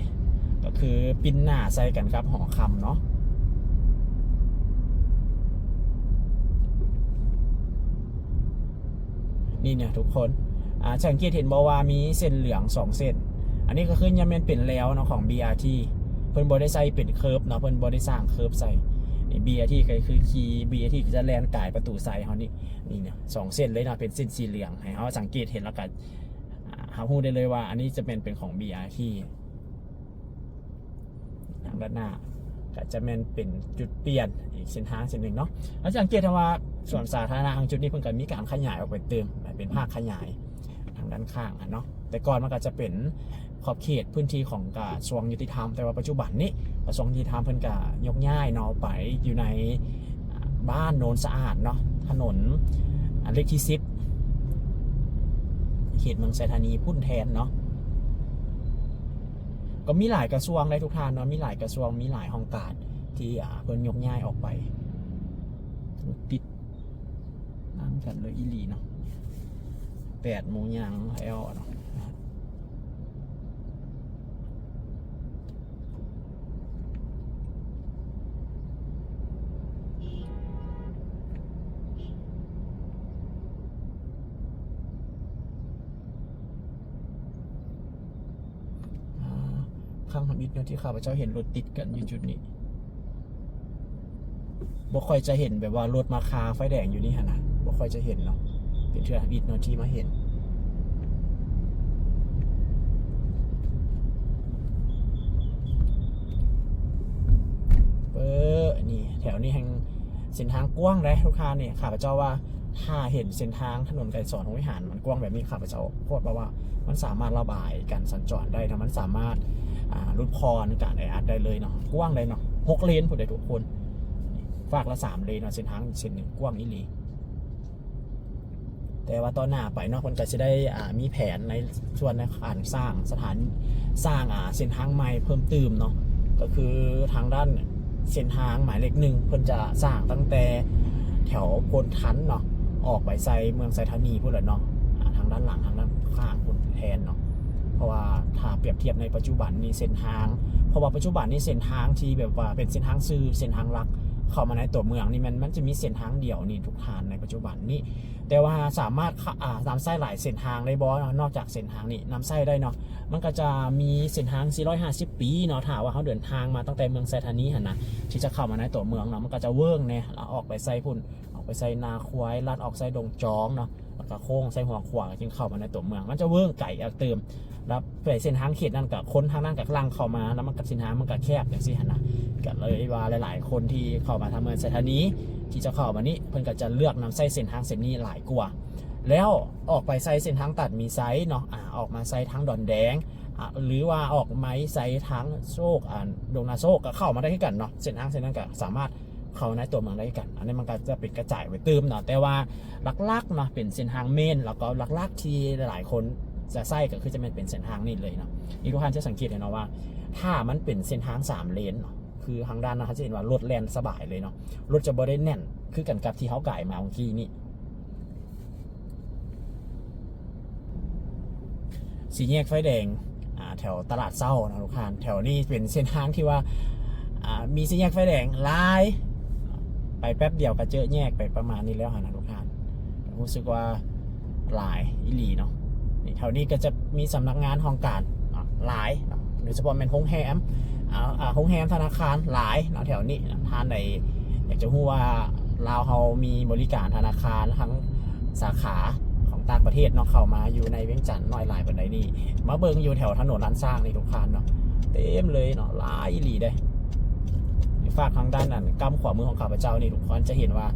ກໍຄືປິ່ນໜ້າໃສ່ກັນກັບຫໍຄຳເນາະ ນີ້ນະທຸກຄົນ ອ່າ ສັງເກດເຫັນບໍ່ວ່າມີເສັ້ນເຫຼືອງສອງເສັ້ນ ອັນນີ້ກໍຄືຍັງແມ່ນເປັນແລວເນາະຂອງ ບີອາທີ ເພິ່ນບໍ່ໄດ້ໃສ່ເປັນເຄີບເນາະ ເພິ່ນບໍ່ໄດ້ສ້າງເຄີບໃສ່ ນີ້ ບີອາທີ ກໍຄືຂີ່ ບີອາທີ ກໍຈະແລ່ນກາຍປະຕູໄຊເຮົານີ້ ນີ້ນະ ສອງເສັ້ນເລີຍເນາະ ເປັນເສັ້ນສີເຫຼືອງ ໃຫ້ເຮົາສັງເກດເຫັນແລ້ວກໍ ອ່າ ຮັບຮູ້ໄດ້ເລີຍວ່າອັນນີ້ຈະແມ່ນເປັນຂອງ ບີອາທີ ທາງດ້ານໜ້າກໍຈະແມ່ນເປັນຈຸດປ່ຽນອີກເສັ້ນທາງເສັ້ນໜຶ່ງເນາະ ເຮົາຈະສັງເກດເຫັນວ່າສວນສາທາລະນະທາງຈຸດນີ້ເພິ່ນກໍມີການຂະຫຍາຍອອກໄປຕື່ມ ເປັນພາກຂະຫຍາຍທາງດ້ານຂ້າງຫັ້ນເນາະ ແຕ່ກ່ອນມັນກໍຈະເປັນຂອບເຂດພື້ນທີ່ຂອງກະຊວງຍຸຕິທຳ ແຕ່ວ່າປັດຈຸບັນນີ້ກະຊວງຍຸຕິທຳເພິ່ນກະຍົກຍ້າຍເນາະ ໄປຢູ່ໃນ ອ່າ ບ້ານໂນນສະອາດເນາະ ຖະໜົນ ອ່າ ເລກທີສິບ ເຂດເມືອງໄຊທານີພຸ້ນແທນເນາະ ກໍມີຫຼາຍກະຊວງເດ້ທຸກທ່ານເນາະ ມີຫຼາຍກະຊວງ ມີຫຼາຍຫ້ອງການທີ່ ອ່າ ເພິ່ນຍົກຍ້າຍອອກໄປ ຕິດ ນຳກັນເລີຍອີ່ຫຼີເນາະ ແປດໂມງຍ່າງແລ້ວເນາະ ອ່າ ຄັ້ງທຳອິດເນາະທີ່ຂ້າພະເຈົ້າເຫັນລົດຕິດກັນຢູ່ຈຸດນີ້ ບໍ່ຄ່ອຍຈະເຫັນແບບວ່າລົດມາຄາໄຟແດງຢູ່ນີ້ຫັ້ນນະ ບໍ່ຄ່ອຍຈະເຫັນເນາະ ເປັນເທື່ອທຳອິດເນາະທີ່ມາເຫັນ ເອີ ນີ້ ແຖວນີ້ແຮ່ງເສັ້ນທາງກວ້າງເດ້ທຸກທ່ານ ນີ້ ຂ້າພະເຈົ້າວ່າ ຖ້າເຫັນເສັ້ນທາງຖະໜົນໄກສອນພົມວິຫານມັນກວ້າງແບບນີ້ ຂ້າພະເຈົ້າໂຄດວ່າ ວ່າມັນສາມາດລະບາຍການສັນຈອນໄດ້ເນາະ ມັນສາມາດ ອ່າ ຫຼຸດຜ່ອນການແອອັດໄດ້ເລີຍເນາະ ກວ້າງເລີຍເນາະ ຫົກເລນພຸ້ນເດ້ທຸກຄົນ ຟາກລະສາມເລນເນາະ ເສັ້ນທາງເສັ້ນນີ້ກວ້າງອີ່ຫຼີ ແຕ່ວ່າຕໍ່ໜ້າໄປເນາະ ເພິ່ນກໍຊິໄດ້ ອ່າ ມີແຜນໃນສ່ວນໃນການສ້າງສະຖານ ສ້າງ ອ່າ ເສັ້ນທາງໃໝ່ເພີ່ມຕື່ມເນາະ ກໍຄືທາງດ້ານເສັ້ນທາງໝາຍເລກໜຶ່ງ ເພິ່ນຈະສ້າງຕັ້ງແຕ່ແຖວໂພນທັນເນາະ ອອກໄປໃສ່ເມືອງໄຊທານີພຸ້ນແຫຼະເນາະ ອ່າ ທາງດ້ານຫຼັງ ທາງດ້ານຂ້າງພຸ້ນແທນເນາະ ເພາະວ່າຖ້າປຽບທຽບໃນປັດຈຸບັນນີ້ເສັ້ນທາງ ເພາະວ່າປັດຈຸບັນນີ້ເສັ້ນທາງທີ່ແບບວ່າເປັນເສັ້ນທາງຊື່ ເສັ້ນທາງຫຼັກ ເຂົ້າມາໃນຕົວເມືອງນີ້ ມັນ ມັນຈະມີເສັ້ນທາງດຽວນີ້ທຸກທ່ານໃນປັດຈຸບັນນີ້ ແຕ່ວ່າສາມາດ ອ່າ ນຳໃຊ້ຫຼາຍເສັ້ນທາງໄດ້ບໍ່ເນາະ ນອກຈາກເສັ້ນທາງນີ້ນຳໃຊ້ໄດ້ເນາະ ມັນກໍຈະມີເສັ້ນທາງສີ່ຮ້ອຍຫ້າສິບປີເນາະ ຖ້າວ່າເຮົາເດີນທາງມາຕັ້ງແຕ່ເມືອງໄຊທານີຫັ້ນນະ ທີ່ຈະເຂົ້າມາໃນຕົວເມືອງເນາະ ມັນກໍຈະເວີ້ງແດ່ ແລ້ວອອກໄປໃສ່ພຸ້ນ ອອກໄປໃສ່ນາຄວາຍ ລັດອອກໃສ່ດົງຈອງເນາະ ແລ້ວກໍໂຄ້ງໃສ່ຫົວຂວາ ຈຶ່ງເຂົ້າມາໃນຕົວເມືອງ ມັນຈະເວີ້ງໄກອັກຕື່ມ ແລ້ວໄປເສັ້ນທາງເຂດນັ້ນກໍຄົນທາງນັ້ນກໍຫຼັ່ງເຂົ້າມາ ແລ້ວມັນກໍເສັ້ນທາງມັນກໍແຄບຈັ່ງຊີ້ຫັ້ນນະ ກໍເລີຍວ່າຫຼາຍໆຄົນທີ່ເຂົ້າມາທາງເມືອງໄຊທານີ ທີ່ຈະເຂົ້າມານີ້ ເພິ່ນກໍຈະເລືອກນຳໃຊ້ເສັ້ນທາງເສັ້ນນີ້ຫຼາຍກວ່າ ແລ້ວອອກໄປໃສ່ເສັ້ນທາງຕັດມີໄຊເນາະ ອາ ອອກມາໃສ່ທາງດອນແດງ ອາ ຫຼືວ່າອອກໄປໃສ່ທາງໂຊກ ອາ ດົງນາໂຊກ ກໍເຂົ້າມາໄດ້ຄືກັນເນາະ ເສັ້ນທາງເສັ້ນນັ້ນກໍສາມາດ ເຂົ້າໃນຕົວເມືອງໄດ້ຄືກັນ ອັນນີ້ມັນກໍຈະເປັນກະຈາຍໄປຕື່ມເນາະ ແຕ່ວ່າຫຼັກໆເນາະ ເປັນເສັ້ນທາງເມນ ແລ້ວກໍຫຼັກໆທີ່ຫຼາຍໆຄົນຈະໃຊ້ກໍຄືຈະແມ່ນເປັນເສັ້ນທາງນີ້ເລີຍເນາະ ນີ້ທຸກທ່ານຈະສັງເກດເຫັນເນາະວ່າ ຖ້າມັນເປັນເສັ້ນທາງສາມເລນເນາະ ຄືທາງດ້ານນັ້ນ ເຮົາຈະເຫັນວ່າລົດແລ່ນສະບາຍເລີຍເນາະ ລົດຈະບໍ່ໄດ້ແໜ້ນຄືກັນກັບທີ່ເຮົາກາຍມາເມື່ອກີ້ນີ້. ສີ່ແຍກໄຟແດງ ອ່າ ແຖວຕະຫຼາດເຊົ້າເນາະທຸກທ່ານ ແຖວນີ້ເປັນເສັ້ນທາງທີ່ວ່າ ອ່າ ມີສີ່ແຍກໄຟແດງຫຼາຍ ໄປແປັບດຽວກໍເຈີແຍກໄປປະມານນີ້ແລ້ວຫັ້ນນະທຸກທ່ານ ຮູ້ສຶກວ່າຫຼາຍອີ່ຫຼີເນາະ ນີ້ ແຖວນີ້ກໍຈະມີສຳນັກງານຫ້ອງການເນາະ ຫຼາຍເນາະ ໂດຍສະເພາະແມ່ນໂຮງແຮມ ອ່າ ໂຮງແຮມ ທະນາຄານຫຼາຍເນາະ ແຖວນີ້ເນາະ ທ່ານໃດ ຢາກຈະຮູ້ວ່າລາວເຮົາມີບໍລິການທະນາຄານທັງສາຂາຂອງຕ່າງປະເທດເນາະ ເຂົ້າມາຢູ່ໃນວຽງຈັນໜ້ອຍຫຼາຍປານໃດນີ້ ມາເບິ່ງຢູ່ແຖວຖະໜົນລ້ານຊ້າງນີ້ທຸກທ່ານເນາະ ເຕັມເລີຍເນາະ ຫຼາຍອີ່ຫຼີເດ້. ຢູ່ຟາກທາງດ້ານອັນກ້ຳຂວາມືຂອງຂ້າພະເຈົ້ານີ້ ທຸກທ່ານຈະເຫັນວ່າ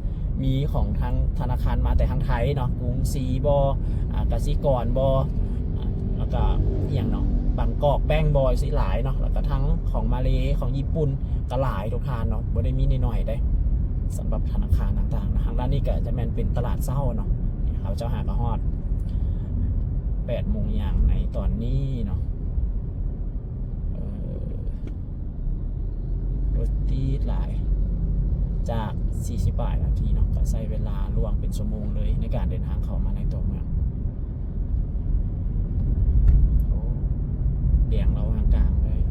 ມີຂອງທາງທະນາຄານມາແຕ່ທາງໄທເນາະ ກຸງສີບໍ ອາ ກະສິກອນບໍ ອາ ແລ້ວກະອີ່ຫຍັງເນາະ ບາງກອກແບັງບໍ ຊິຫຼາຍເນາະ ແລ້ວກະທາງຂອງມາເລ ຂອງຍີ່ປຸ່ນກະຫຼາຍທຸກທ່ານເນາະ ບໍ່ໄດ້ມີນ້ອຍໆເດ້ ສຳລັບທະນາຄານຕ່າງໆ. ທາງດ້ານນີ້ກະຈະແມ່ນເປັນຕະຫຼາດເຊົ້າເນາະ ເຮົາເຈົ້າຫາກະຮອດແປດໂມງຢ່າງໃນຕອນນີ້ເນາະ ເອີ ລົດຕິດຫຼາຍ ຈາກສີ່ສິບປາຍນາທີເນາະ ກະໃຊ້ເວລາລ່ວງເປັນຊົ່ວໂມງເລີຍ ໃນການເດີນທາງເຂົ້າມາໃນຕົວເມືອງ. ໂອ້ ແດງລະຫວ່າງກາງເລີຍ.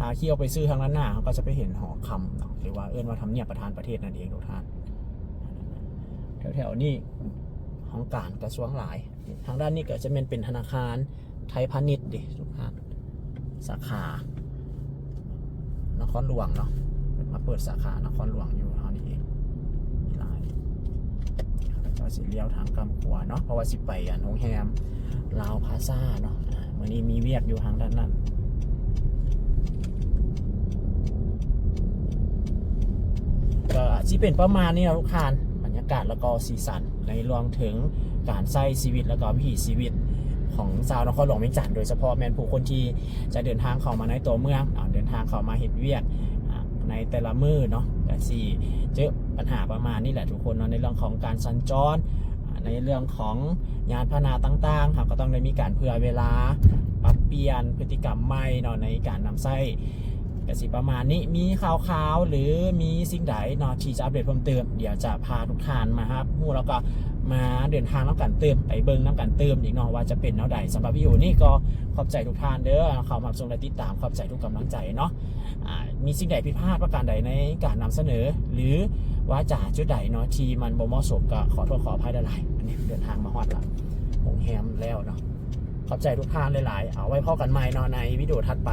ຖ້າຂີ່ອອກໄປຊື່ທາງດ້ານໜ້າ ເຮົາກໍຈະໄປເຫັນຫໍຄຳເນາະ ຫຼືວ່າເອີ້ນວ່າທຳນຽບປະທານປະເທດນັ້ນເອງທຸກທ່ານ. ແຖວໆນີ້ຫ້ອງການກະຊວງຫຼາຍ. ທາງດ້ານນີ້ກໍຈະແມ່ນເປັນທະນາຄານໄທພານິດເດ້ທຸກທ່ານ ສາຂານະຄອນຫຼວງເນາະ ເພິ່ນມາເປີດສາຂານະຄອນຫຼວງຢູ່ເຮົານີ້ເອງ ມີຫຼາຍ. ເຮົາຊິລ້ຽວທາງກ້ຳຂວາເນາະ ເພາະວ່າຊິໄປອັນໂຮງແຮມລາວພາຊາເນາະ ອາ ມື້ນີ້ມີວຽກຢູ່ທາງດ້ານນັ້ນ. ກໍຊິເປັນປະມານນີ້ເນາະທຸກທ່ານ ບັນຍາກາດ ແລ້ວກໍສີສັນ ໃນລວມເຖິງການໃຊ້ຊີວິດ ແລ້ວກໍວິຖີຊີວິດຂອງຊາວນະຄອນຫຼວງວຽງຈັນ ໂດຍສະເພາະແມ່ນຜູ້ຄົນທີ່ຈະເດີນທາງເຂົ້າມາໃນຕົວເມືອງເນາະ ເດີນທາງເຂົ້າມາເຮັດວຽກ ອາ ໃນແຕ່ລະມື້ເນາະ ກະຊິເຈີບັນຫາປະມານນີ້ແຫຼະທຸກຄົນເນາະ ໃນເລື່ອງຂອງການສັນຈອນ ອາ ໃນເລື່ອງຂອງຍານພາຫະນະຕ່າງໆ ເຮົາກໍຕ້ອງໄດ້ມີການເຜື່ອເວລາ ປັບປ່ຽນພຶດຕິກຳໃໝ່ເນາະ ໃນການນຳໃຊ້. ກະຊິປະມານນີ້ ມີຂ່າວໆ ຫຼື ມີສິ່ງໃດເນາະ ທີ່ຈະອັບເດດເພີ່ມເຕີມ ດຽວຈະພາທຸກທ່ານມາຮັບຮູ້ ແລ້ວກໍມາເດີນທາງນຳກັນຕື່ມ ໄປເບິ່ງນຳກັນຕື່ມອີກເນາະ ວ່າຈະເປັນແນວໃດ. ສຳລັບວິດີໂອນີ້ກໍຂອບໃຈທຸກທ່ານເດີ ເຂົ້າມາຊົມ ແລະ ຕິດຕາມ ຂອບໃຈທຸກກຳລັງໃຈເນາະ. ອາ ມີສິ່ງໃດຜິດພາດປະການໃດໃນການນຳສະເໜີ ຫຼື ວາຈາຈຸດໃດເນາະ ທີ່ມັນບໍ່ເໝາະສົມ ກໍຂໍໂທດຂໍອະໄພຫຼາຍໆ. ອັນນີ້ເດີນທາງມາຮອດລະ ໂຮງແຮມແລ້ວເນາະ. ຂອບໃຈທຸກທ່ານຫຼາຍໆ ເອົາໄວ້ພໍ້ກັນໃໝ່ເນາະ ໃນວິດີໂອຖັດໄປ.